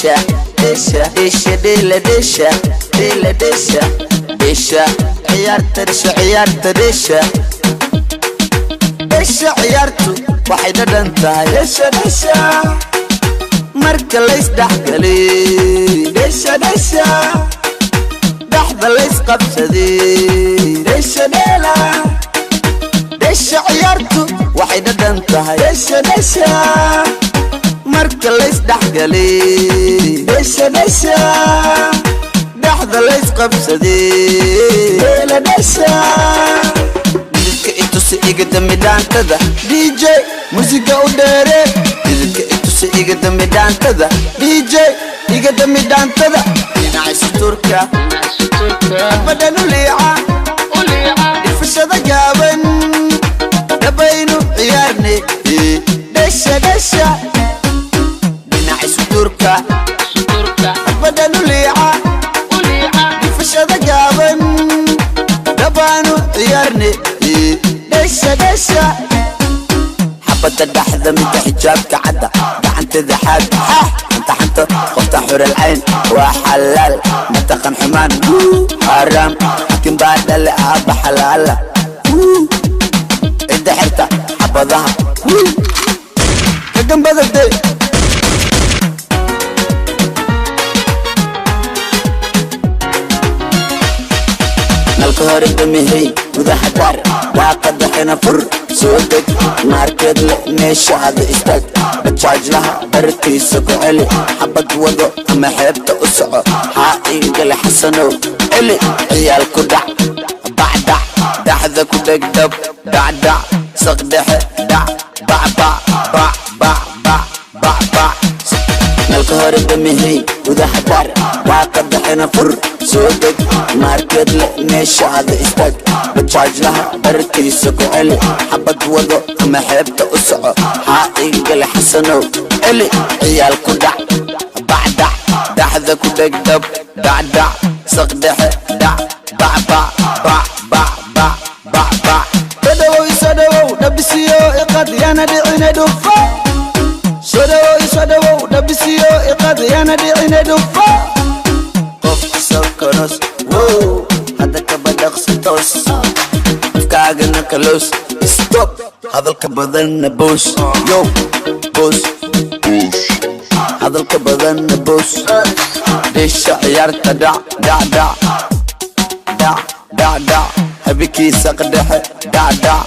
Dheesha, dheesha, dheesha, dheela, dheesha, dheela, dheesha, dheesha ciyaarta, dheesha ciyaarta, dheesha, dheesha ciyaartu waxay dhadhan tahay. Dheesha, dheesha, marka laysdhexgalay. Dheesha, dheesha, dhexda laysqabsaday. Dheesha, dheela, dheesha ciyaartu waxay dhadhan tahay. Dheesha, dheesha, marka laysdhexgalay. Dheesha, dheesha, dhexda laysqabsaday. Dheela, dheesha, dhididka itusi, iga dami dhaantada. DJ, musiga u dheere. Dhididka itusi, iga dami dhaantada. DJ, iga dami dhaantada. Dhinaca suturka badhan u liica, dhifashada gaaban dhabaynu ciyaarne. Dhesha, dhesha, dhinaca suturka badhan u liica, dhifashada gaaban dhabaanu ciyaarne. Dhesha, dhesha, xabadda dhexda, midda xijaabka cadda, gacanteeda xaad xanta xanta, qofta xuralcayn waa xalaal, mataqan xumaan xaaraam, xakin baa dhale aabba xalaala, cidda xirta xabadaha kagambadade. Nalka hore damihey, gudaha daar, daaqada xina fur, soo deg, maarkeed le meesha ada istaag, bajaajlaha bartiisa ku celi, xabad wado ama xeebta u soco, haa iigale xasanow celi, ciyaal ku dhac bacdac, dhaxda ku dhegdhab, dhacdhac, saqdhexe dhac, bacbac, bac bac bac bac bac. Nalka hore damihey, gudaha daar, daaqada xina fur, soo deg, maarkeed le meesha ada istaag, bajaajlaha bartiisa ku celi, xabad wado ama xeebta u soco, haa iigale xasanow celi, ciyaal ku dhac bacdac, dhaxda ku dhegdhab, dhacdhac, saqdhexe dhac, bacbac, bac bac bac bac bac. Soo dhawow, isoo dhawow, dhabisiyo iqad, yana dhicine dhufo. Soo dhawow, isoo dhawow, dhabisiyo iqad, yana dhicine dhufo. Qof sokonos wow, hadda kaba dhaqsi, toos afkaagana kaloos, stop hadalka badanna boos, yo boos, hadalka badanna boos. Dheesha ciyaarta, dhac dhac dhac dhac dhac dhac, habikiisa qadhexe, dhac dhac.